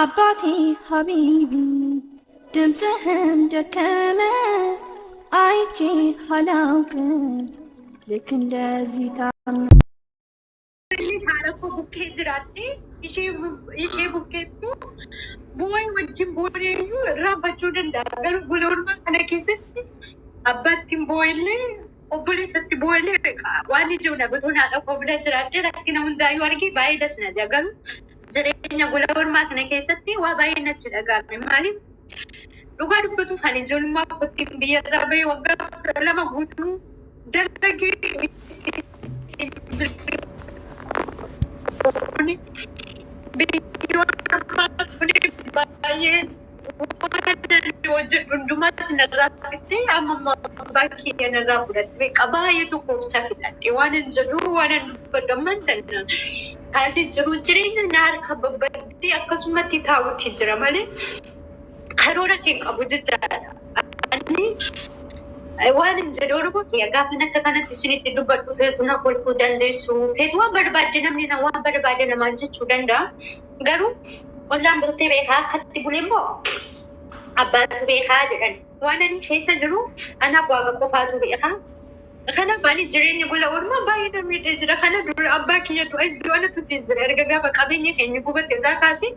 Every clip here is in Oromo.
አባቴ ሀቢቢ ድምፅህም ደከመ አይቼ አላውቅም ልክ እንደዚህ ታመ Haadha koo bukkee jiraadhe ishee bukkeettu boo'ee wajjin boo'eeyyuu irraanfachuu danda'a. Garuu gola ormaa kana keessatti abbaatti hin boo'ellee obboleessatti boo'ellee waan ijoo na godhuun haadha koo bira jiraadhe rakkina hundaayyuu argee baay'ee das na jedha. Garuu jireenya gola ormaa kana keessatti waa baay'ee natti dhaga'ame. Maaliif dhugaa dubbatuuf ani ijoollummaa kootti biyya irraa bahee waggaa 12 guutuu dalagee baay'ee waan hojjedhu hundumaas narraa fittee amma immoo abbaa kiyya narraa fudhatte beekaa baay'ee tokko obsa fidhadhe waan hin jedhu waan hin dubbadhu amman tana haalli jiru jireenya na harka babbaddee akkasumatti taa'utti jira malee karoora siin qabu jechaadha. Ani waan hin jedhu Oromoo kiyya gaafan akka kanatti isinitti dubbadhu feetu na kolfuu dandeessu feetu waan barbaadde namni na waan barbaade namaan jechuu danda'a. Garuu ollaan bultee beekaa akkatti bule immoo abbaatu beekaa jedhan. Waan ani keessa jiru anaaf waaqa qofaatu beekaa. Kanaaf ani jireenya gola ormaa baay'ee na miidhee jira. Kana dura abbaa kiyyatu ajju anatu siif jira. Erga gaafa qabeenya keenya gubate irraa kaasee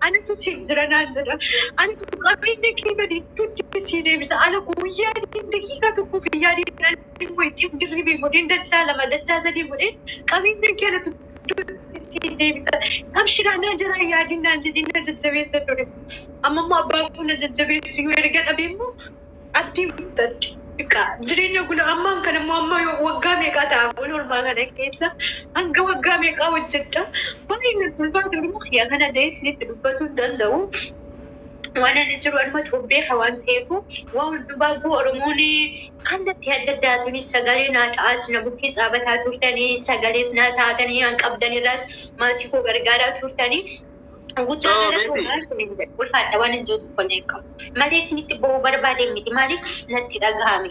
anatu siif jira naan jedha. Anatu qabeenya kee gadi iddootti sii deebisa. Ana guyyaa daqiiqaa tokkoof hin yaadiin ani wayitiif dirribii godheen dachaa lama dachaa sadii godheen qabeenya kee anatu iddootti sii deebisa. Abshiraa naa jalaa yaadiin naan jedhee na jajjabeessa ture. Amma immoo abbaa koo na jajjabeessu yoo erga dhabee immoo abdii guuttadhe. Jireenya gula ammaan kana immoo amma waggaa meeqaa ta'a gola ormaa kana keessa hanga waggaa meeqaa hojjedha. Baay'ee natti ulfaate Oromoo kiyya kana jedhee isinitti dubbatuu hin danda'u. Waan ani jiru anumatu beeka waan ta'eef waan hundumaafuu Oromoon kallattii adda addaatiinis sagalee naa ta'as na bukkee dhaabataa turtanii sagalees naa taatanii an qabdanirraas maatii koo gargaaraa turtanii. Guddaa So, Beeti. galatoomaa isiniin jedha. Ulfaadha waan hin jiru tokko illee hin qabu. Malee isinitti ba'uu barbaadee miti. Maaliif natti dhagahame?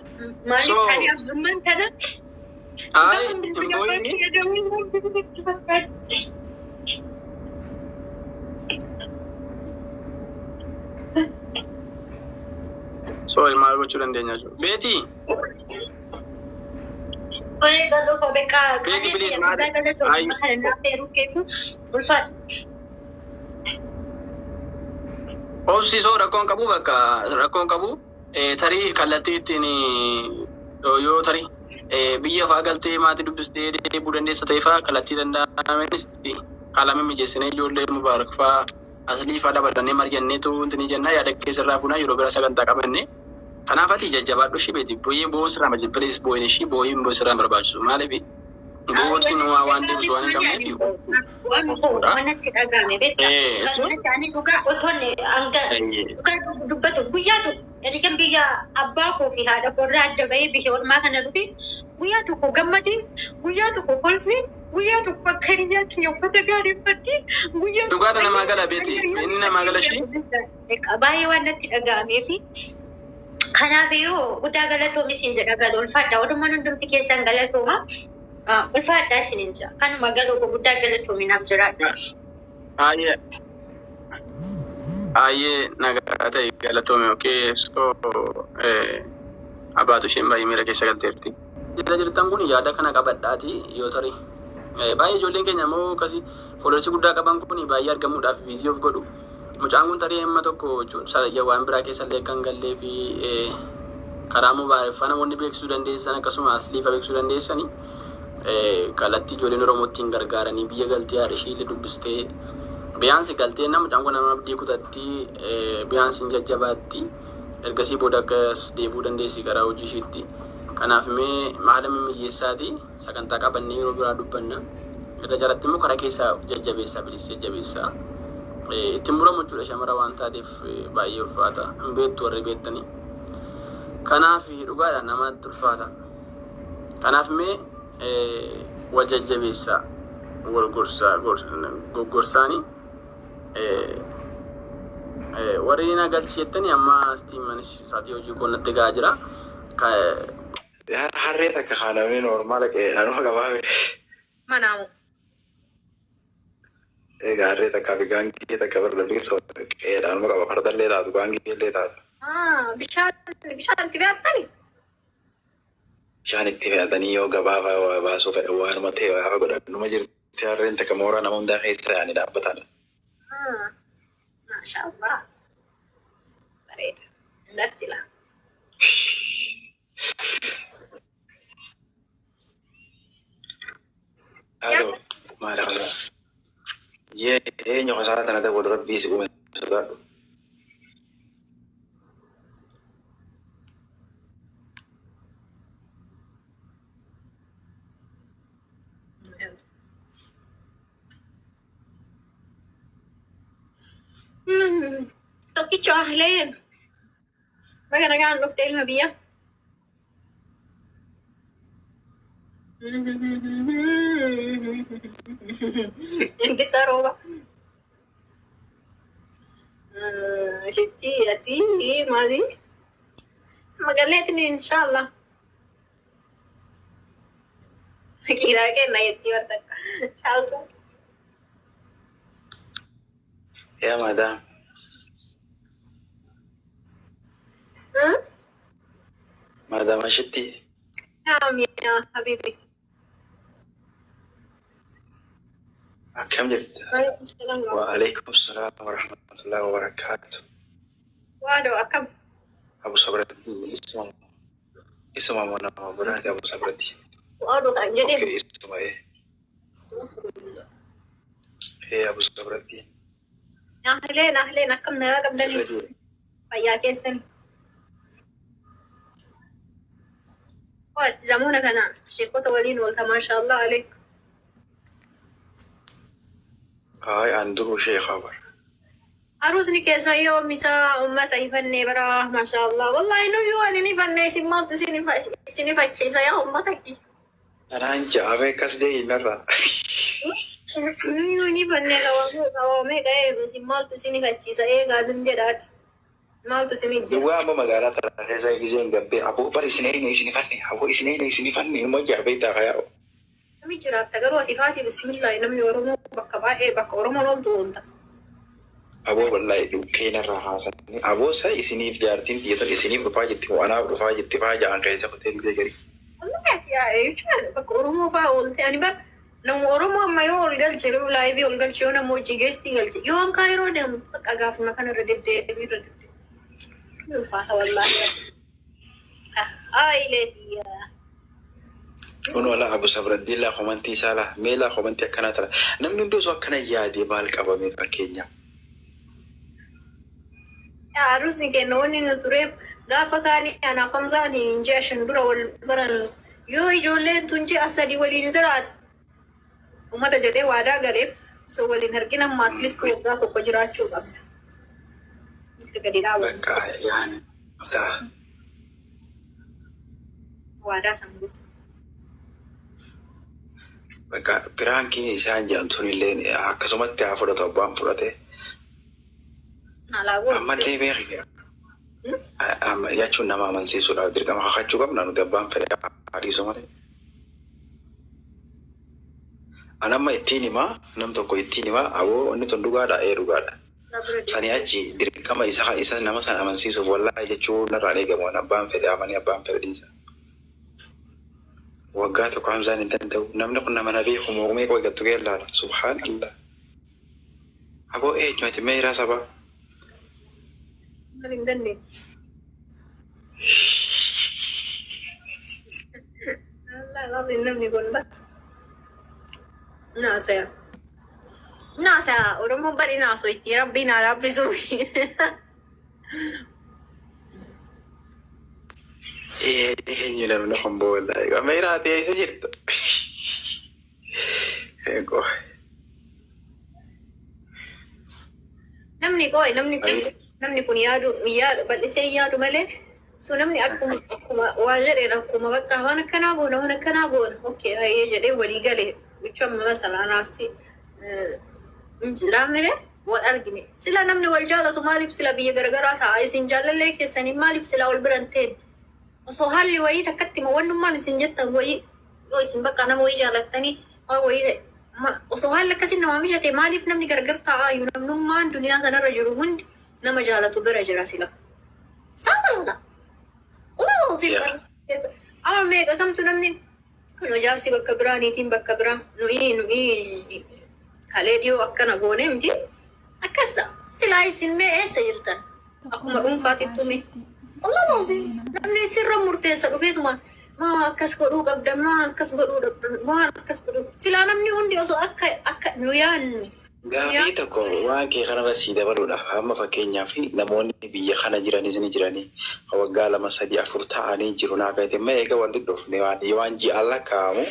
Maaliif So, ani abbummaan tana ay, gaafa hin bilbila abbaa boo'ini. kiyya dawwii waan bilbilatti fakkaatti. Sorry, maal gochuu dandeenya jechuudha. Beeti, Tolee galoo koo beekaa Beeti qalee please kiyya maal? guddaa galatoomaa Ay, kana naaf eeruu keefu ulfaadha. Obsisoo rakkoon qabu bakka rakkoon qabu tarii kallattii ittiin yoo tarii biyya fa'aa galtee maatii dubbistee deebi'uu dandeessa ta'e fa'aa kallattii danda'amenis haala mijeessinee ijoollee Mubaarak fa'aa aslii fa'aa dabalannee mari'anneetu wanti ni jenna yaada keessa irraa fuunaa yeroo bira sagantaa qabanne. Kanaaf ati jajjabaadhu ishii beeti boo'ee boo'uun sirraa majji please boo'in ishii boo'in boo'in sirraa hin barbaachisu maaliif Ay, boo'uun wanti waan natti deebisu waan hin dhagahame qabneef waan obsuudha. natti dhagahame beektaa. Jechuun Natti ani dhugaa otoon hanga dhugaa dubbatu guyyaa tokko ergan biyya abbaa koo fi haadha koo irraa adda bahee biyya ormaa kana dhufe guyyaa tokko gammadee guyyaa tokko kolfee guyyaa tokko akka hiriyaa kiyya uffata gaarii uffadhee guyyaa tokko Dhugaadha namaa gala beeti inni namaa gala ishii. baay'ee waan natti dhaga'amee fi kanaaf iyyuu guddaa galatoomi isin jedha galoo ulfaadha. Odumaan hundumti keessan galatooma. Ulfaadha isinin jedha. Kanuma galoo koo guddaa galatoomi naaf jiraadha. Baay'ee baay'ee nagaa ta'e galatoome okay so abaatu isheen baay'ee miira keessa galteerti. Jala jirtan kun yaada kana qabadhaati yoo tarii baay'ee ijoolleen keenya immoo akkasii followers guddaa qaban kun baay'ee argamuudhaaf busy of godhu. Mucaan kun tarii amma tokko jechuun waan biraa keessa illee kan gallee fi karaa mobaayilfaa namoonni beeksisuu dandeessan akkasuma asliifa beeksisuu dandeessanii kallattii ijoolleen Oromoo ittiin gargaaranii biyya galtee haadha ishee illee dubbistee biyaansi galtee nama mucaan kun nama abdii kutatti biyaansi hin jajjabaatti ergasii booda akkas deebi'uu dandeessi gara hojii isheetti. Kanaaf mee haala mimmiyyessaati sagantaa qabannee yeroo biraa dubbanna. Irra jalatti immoo karaa keessaa jajjabeessaa bilis jajjabeessaa. Ittiin muramu jechuudha shamara waan taateef baay'ee ulfaata. Hin beektu warri beektanii. Kanaaf dhugaadha namatti ulfaata. Kanaaf mee wal jajjabeessaa wal gorsaa goggorsaanii warri na galchi jettanii amma istiimanis sa'aatii hojii koo natti gahaa jira. Harree takka kaa namni normal qe'eedhaan qabaa. Manaamu. Egaa harree takkaa fi gaangee takka bara namni qe'eedhaanuma qaba. Fardallee taatu gaangee illee taatu. Ah, bishaan bishaan itti fe'attani? Bishaan itti fe'atanii yoo gabaa fa'aa baasuu fedhan waanuma ta'e gaafa godhan numa jirti harreen takka mooraa nama hundaa keessa yaa'anii dhaabbataadha. Ah, maashaallah. Bareeda. Darsila. Halo, maal kana? Yee eenyu kasaa tana ta'u rabbii si uume sodaadhu. Tokkicho ahleen. Baga nagaan dhufte ilma biyya. Intisaa rooba. Shitti ati maali? Magaleetin inshallah. Kiraa kenna jetti bartakka. Caaltu. Yaa maadaam. Maadaam ashitti. Naam yaa habibi. Akkam jirta? Waalaikum salaam. Waalaikum salaam wa rahmatullahi wa barakaatu. Waadoo akkam? Abu Sabratti isuma isuma moo nama biraati Abu Sabratti. Waadoo kan jedhee. Okay, isuma ee. Ee Abu Sabratti. Ahleen ahleen, akkam nagaa qabdanii? Irra jee. Fayyaa keessan. Waati zamuna kana sheekota waliin oolta, maashaallah aleek. Haay, an duruu sheekaa bara. Aruusni keessa yoom isaa ummata ifannee bara, maashaallah. Wallahi nuyyuu ani ni ifannee, isin maaltu isin ifachiisa yaa ummata kiyya? Tanaan jaamee akkas jee innarraa. Nuyyuu ni ifannee, qabaamee qa'ee, isin maaltu isin ifachiisa? Eegaa isin jedhaati. Maaltu isin jira? Duwwaa amma magaalaa tana keessa giseen gabbee, aboo bari isin eenyu isin ifanne, aboo isin eenyu isin ifanne, immoo jaabee taa yaa'u. Namni jiraatta garuu ati faati bismillah, namni Oromoo bakka baay'ee bakka Oromoon ooltu oolta. Aboo wallaahi dhukkee narraa haasanii. Aboo sa isiniif jaartiin tiyyatan isiniif dhufaa jirti moo anaaf dhufaa jirti faa ja'an keessa kutee gisee gari. Wallahi ati yaa jechuun bakka Oromoo faa oolte, ani bar nama Oromoo amma yoo ol galche, yoo live ol galche, yoo nama hojii geestii galche, yoo an kaayiroo deemu bakka gaafuma kana irra deddeebii irra deddeebii. Ni ulfaata wallahi. Ay leeti. Kun wala Abu Sabraddiin laa komantii isaa laa mee laa komantii akkanaa tana namni hundi osoo akkana yaadee maal qabame fakkeenyaaf. Aruusni kenna wanni nu tureef gaafa kaanii anaaf Hamzaan ji'a 5 dura wal baran, yoo ijoolleen tun ji'a 3 waliin jiraat uummata jedhee waadaa galeef osoo waliin argin amma at least waggaa tokko jiraachuu qabna. Akka gadi dhaabu. Bakka yaani isaa. Waadaa san guutu. Bakka prank isaan jedhan sunillee akkasumatti haa fudhatu abbaan fudhate. Alaa godhu. Ammallee beeki amma jechuun nama amansiisuudhaaf dirqama kakachuu qabna nuti, abbaan fedhe haa dhiisu malee. An amma ittiin himaa, nam tokko ittiin himaa, aboo wanni tun dhugaadha, ee dhugaadha. Sanii achi dirqama isa nama sana amansiisuuf wallaahi jechuu narraan eegamu, waan abbaan fedhe amanii abbaan fedhe dhiisa. Waggaa tokko Hamzaan hin danda'u. Namni kun nama na beeku moo meeqa eeggattu kee laala. Subhaanallah. Aboo eenyu ati meeraa sabaa? Maal hin dandeenye. Allah lazim namni kun ba. Naasaya. Naasaya Oromoon bari naasoo itti rabbiin haa raabbisu. Eenyu namni kun boolla? Meeraa ati eessa jirta? Eegoo. Namni qoy namni kun yaadu yaadu bal'isee yaadu malee, so namni akkuma waa jedheen, akkuma bakka waan akkanaa goona, waan akkanaa goona, okay hayyee jedhee walii galee jechuun amma masala anaafsi injiraa malee wal argine. Sila namni wal jaalatu maaliif sila biyya garagaraa ta'a? Isin jaalallee keessanii maaliif sila wal biran ta'en? Osoo haalli wayii takkatti wannummaan isin jettan wayii, yoo isin bakka nama wayii jaalattanii waan wayii ta'e Osoo haalli akkasii namaa mijate, maaliif namni gargar taa'aa iyyuu? Namnummaan duniyaa sanarra jiru hundi nama jaalatu bira jira sila. Saala. Amma meeqa kamtu namni nu jaarsi bakka biraa, niitiin bakka biraa, nuyi kalee dhiyoo akkana goone miti. Akkas ta'a. Silaa isin mee eessa jirtan? Akkuma dhuunfaatittu mee. Allah, namni sirra murteessa dhufeetuma maa akkas godhuu qabda, maa akkas godhuu qabda, maa akkas godhuu. Silaa namni hundi osoo akka nu yaannu. Gaafii tokko waan kee kanarra sii dabaluudha. Amma fakkeenyaaf namoonni biyya kana jiranis ni jiranii waggaa 2, 3, 4 ta'anii jiru. Naaf immoo eega walitti dhufne waan ji'aan lakkaa'amu,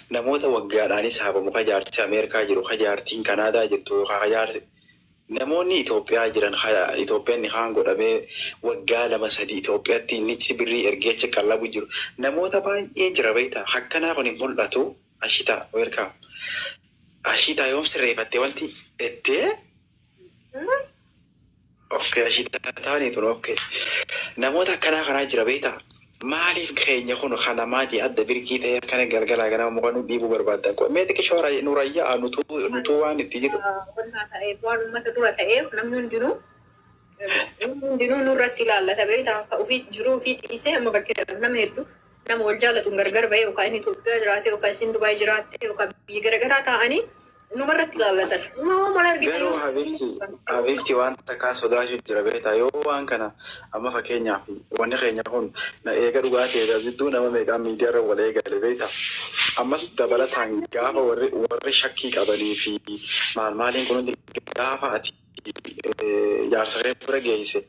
namoota waggaadhaanis haabamu, ka jaartii Ameerikaa jiru, ka jaartiin Kanaadaa jirtu, ka jaartii namoonni Itoophiyaa jiran, Itoophiyaan kaan godhamee waggaa 2, 3 Itoophiyaatti inni birrii ergee achi qallabu jiru. Namoota baay'ee jira, beektaa? Akkanaa kun hin mul'atu. Ashitaa, welcome. Ashitaa, yoom sirreeffatte wanti eddee? Okay, ashitaa taanii tun okay. Namoota akkanaa kanaa jira, beektaa? Maaliif keenya kun kanamaatii adda birkii ta'ee akkana galgalaa ganama muka nu dhiibuu barbaaddan? Mee xiqqishoo nu rayyaa, nutuu waan itti jiru. Wannaa ta'eef, waan uummata dura ta'eef, namni hundinuu nurratti ilaallata, beektaa? Akka ofii jiruu ofii dhiisee, amma fakkeenyaaf nama hedduu nama wal jaallatuun gargar bahee, yookaan inni Itoophiyaa jiraate, yookaan isin Dubaay jiraatte, yookaan biyya garaagaraa taa'anii numarratti ilaallatan. Numa mala argitan. Garuu habibti, habibti, waan takkaa sodaachuu jira, beektaa? Yoo waan kana amma fakkeenyaaf wanni keenya kun na eega dhugaa ta'e, jidduu nama meeqaan miidiyaarra wal eegale, beektaa? Ammas dabalataan gaafa warri shakkii qabanii fi maal maaliin kun hundi, gaafa ati jaarsa kee bira geesse,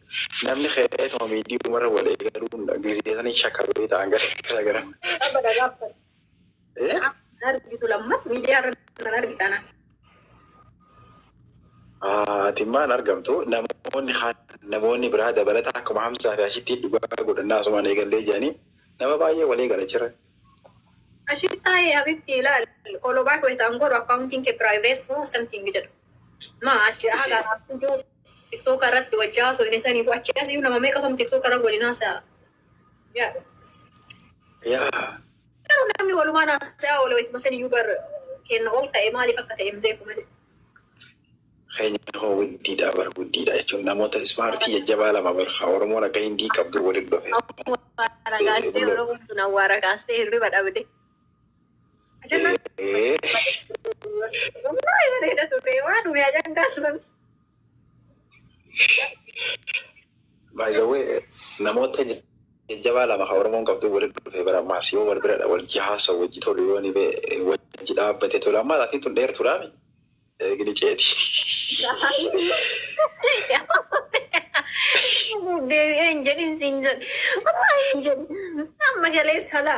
namni keetuma miidiyaa wal eegaluun gizeesanii shakka, beektaa, gara gara. Argitu lammat miidiyaa irra nan argitana. Ati maal argamtu, namoonni kaan, namoonni biraa dabalata akkuma Hamzaa fi Ashitti dhugaa godhannaa asumaan eegallee jedhanii nama baay'ee walii gala jira. Ashittaayee, habibti, ilaal, follow back wayitaan godhu akkaawuntiin kee private moo something jedhu. Maa achi haga TikTok irratti wajji haasoo inni saniif achi asiyyuu nama meeqa kam TikTok irra waliin haasa'a. Yaa. Yaa. Garuu namni walumaan haasa'a oola wayituma saniyyuu bar kenna ol ta'e, maaliif akka ta'e hin beeku malee. Keenya hoo guddiidha bara, guddiidha jechuun namoota smartii jajjabaa lama bara Oromoon akka Hindii qabdu waliin dhufe. Awwaara kaastee, Oromoon tun awwaara kaastee hirriba dhabde. Wallahi bareeda ture waan dhume ajandaan sun. By the way, namoota jajjabaa lama kan Oromoon qabdu waliin dhufe bara ammaas yoo wal bira wal haasa'u wajji tolu, yoo ni wajji dhaabbate tolu, amma laatiin tun dheertuudhaami. Eegni ceeti. Deebi'ee hin jedhin siin jedhe. Wallahi hin jedhin. Amma galee sala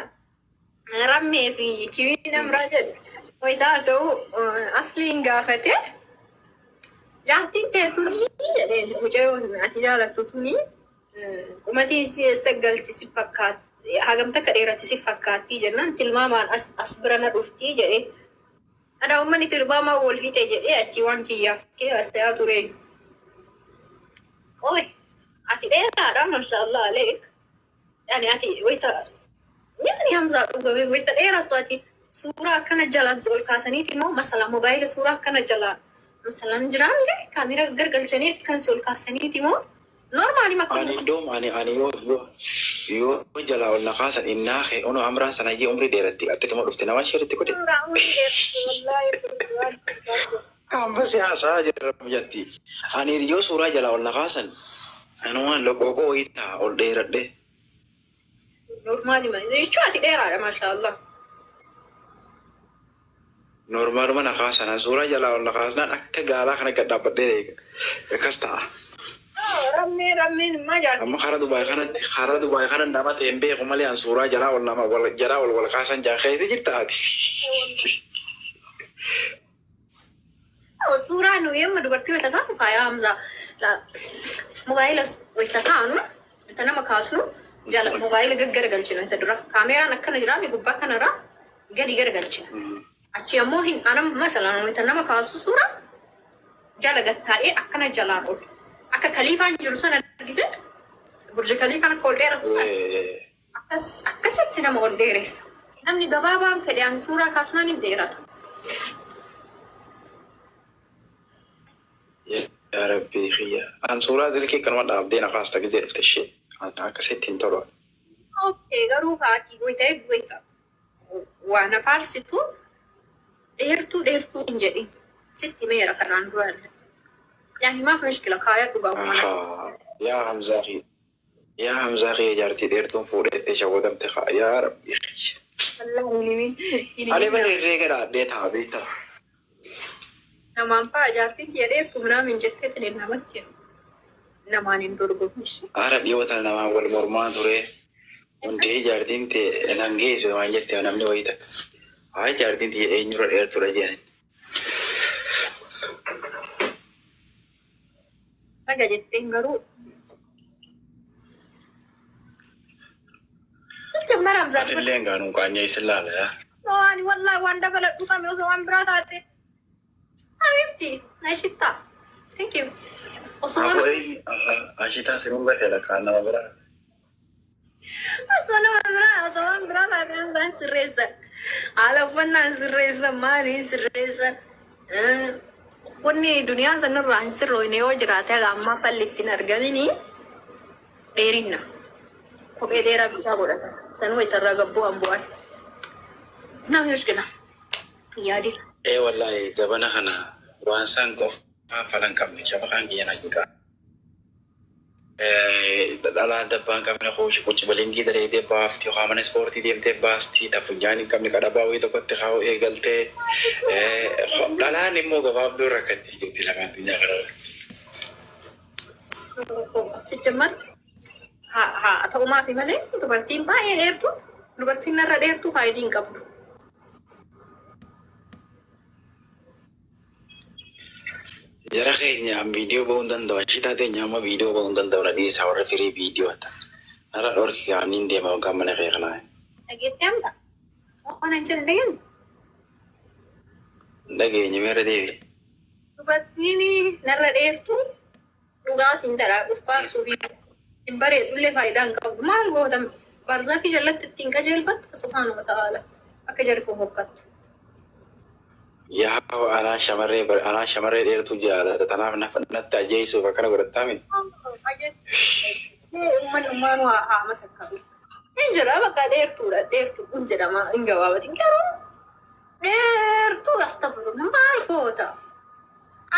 rammee fi kiwii namraa jedhe. Wayitaa ta'u asliin gaafate. Jaartiin tee tuni jedheen, mucayyoon ati jaalattu tuni qumatiin si eessa galti si fakkaatti, hagam takka dheeratti si fakkaatti jennaan, tilmaamaan as bira na dhufti jedhee. Ana uummanni tilmaamaan wal fixe jedhee achi waan kiyyaaf kee as ta'aa ture. Qoy, ati dheeraadha, mashallah aleek. Yani ati wayita yani Hamzaa dhugame wayita dheerattu, ati suuraa akkana jalaan si ol kaasaniiti moo, masala mobaayila suuraa akkana jalaan masalan jiraan jee kaameraa gargalchanii akkana si ol kaasaniiti moo normally Ani makkana? Iddoo ani yoo jalaa ol na kaasan innaa kee ono amraan sanayyee umrii dheeratti qaxxituma dhufte nama isheetti godhe. Suuraa umurii dheeratu wallaahi. Amma siyaasaa jirra jetti. Ani yoo suuraa jalaa ol na kaasan anumaan loqooqoo wayii ta'a ol dheeradhe. Normally jechuun ati dheeraadha, maashaallah. Normaluma na kaasan, suuraa jalaa ol na kaasnaan akka gaalaa kana gad dhaabbadhee eega. Akkas ta'a. Rammeen immaa jaartii. Amma karaa Dubaay kana nama ta'e hin beeku malee, an suuraa jalaa ol nama wal jalaa ol wal kaasan jaan keessa jirta ati. Suuraa nuyi amma dubartii wayita kaanu faayaa Hamzaa mobaayila wayita kaanu, wayita nama kaasnu, jala mobaayila gaggaragalchinu, wayita dura kaameeraan akkana jiraami, gubbaa kanarraa gadi garagalchina. Achi ammoo hin anam masalan wayita nama kaasu suuraa jala gattaa'ee akkana jalaan ol akka kaliifaan jiru sana argite, Burj Kaliifaan akka ol dheeratu sana akkas akkasitti nama ol dheeressa. Namni gabaabaan fedhe an suuraa kaasnaan hin dheerata. Yaa Rabbii kiyya. An suuraa silkii kanuma dhaabdee na kaasta gizee dhufte ishee. An akkasitti hin tolu. Okay, garuu haati goita goita waan afaarsitu dheertuu dheertuu hin jedhin. Sitti meera kanaan duraallee. Yaani maaf mushkila kaaya dhugaa mana. Ahaa. Yaa Hamzaa kiyya. Yaa Hamzaa kiyya, jaartii dheertuun fuudhettee shawwadamte kaa. Yaa Rabbii kiyya. Wallaahi hin Ani bara herreega dhaadhee ta'a beektaa. Namaan fa'a jaartiin tiyya dheertu minaamin jettee tini namatti namaan hin dorgomne. Haara dhiyoo tana namaan wal mormaa ture. Hundee jaartiin ta'e nan geessu waan jette namni wayii takka. Haa, jaartiin tiyya eenyurra dheertuudha jedhan. Baga jetteen garuu. Sitti Hamzaa. Atillee gaanuun qaanyee isin laala yaa. Ani wallahi waan dabaladhu qame osoo waan biraa taate. Habibti, ashittaa. Thank you. Osoo waan Aboo, ashitaa sinuun gatee lakkaan nama biraa. Osoo nama biraa, osoo waan biraa taate Hamzaan sirreessan. Haala uffannaan sirreessan, maaliin sirreessan. Wanni duniyaa sanarraa hin sirroofne yoo jiraate haga ammaa falli ittiin argamini dheerinna. Kophee dheeraa bichaa godhatan. Sanuma itti gabboo bu'an. Naa mushkila. Yaadin. Ee wallaahi, zabana kana waan san qofaan falan qabne shabakaan kiyya na jiqa. Dhalaan dabbaa hin qabne kuushi quci balingii dareetee baafti, yookaan mana ispoortii deemtee baasti, ta funyaan hin qabne qadhabaa wayii tokkotti kaa'u eegaltee, dhalaan immoo gabaabduu rakkattee jirti lafa addunyaa kanarra. Sijammar haa ta'umaafi malee dubartiin baay'ee dheertu, dubartiin narra dheertu faayidii hin qabdu. Jara keenya viidiyoo ba'uu hin danda'u. Ashitaa teenya amma viidiyoo ba'uu hin danda'u. Na dhiisaa, warra firii viidiyoo ta'an. Narra dhorki, kaaniin deema yookaan mana kee kanaa. Dhageettee, Hamza? Waan hin jedhe dhageenye. Dhageenye, meera deebi. Dubartiin narra dheertu dhugaa siin jedha, uffaarsuu fi hin bareedullee faayidaa hin qabdu. Maal goota, baarzaafii jalatti ittiin qajeelfatta, subhaanahu wa ta'aala akka jarri fofokkattu. Yaa anaa shamarree dheertuu jaalata. Tanaaf natti ajjeesuuf akkana godhattaa miti. Uummanni ummaan waa haa masakkabu. Hin jira, bakka dheertuudha, dheertuu kun jedhama, hin gabaabatin garuu dheertuu astafurullah, maal goota?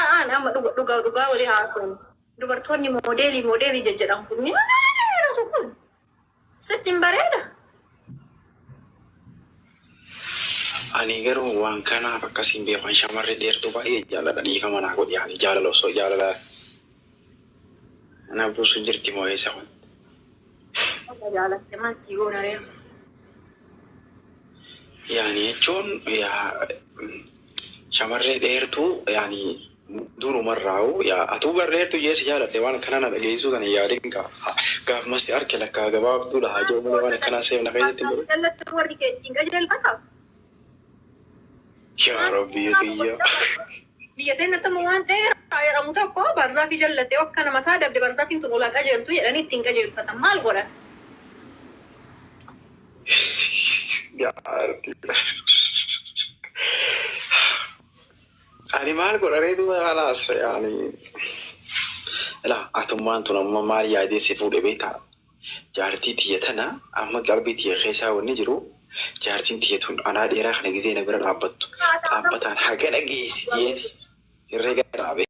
Aan amma dhuga dhugaa dhugaa walii haa ta'u. Dubartoonni moodeelii moodeelii jejjedhamu kun dheeratu kun sitti hin bareeda. Ani garuu waan kanaaf akkasiin beeku. Ani shamarree dheertuu baay'ee jaalladha. Dhiifama naa godhi. Ani jaalala osoo jaalala na buusu jirti moo eessa kun? Jaalatte maal sii goona ree? Yaani jechuun yaa shamarree dheertuu, yaani durumarraa'u yaa atuu gar dheertuu jeesi jaaladhe, waan akkana na dhageessuu sana yaadin qaba. Gaafumasti arke lakkaa gabaabduudha haa jiru malee waan akkanaa seef na keessatti hin godhu. Jalatti warri kee ittiin qajeelfata. Yaa Rabbii kiyya. Biyya teenyatti ammoo waan dheeraa jedhamu tokko baarzaafii jallattee akka nama taa dabde, barzaafiin tun olaa qajeeltu jedhanii ittiin qajeelfatan, maal godhan? Yaa Rabbii. Ani maal godha ree duuba? Kalaas yaani. Ilaa, atummaan tun amma maal yaadee si fuudhe beektaa? Jaartii tiyya tana amma qalbii tiyya keessaa wanni jiru, jaartiin tiyya tun anaa dheeraa kana gizee na bira dhaabbattu dhaabbataan hagana geessi jeeti herreega dhaabe.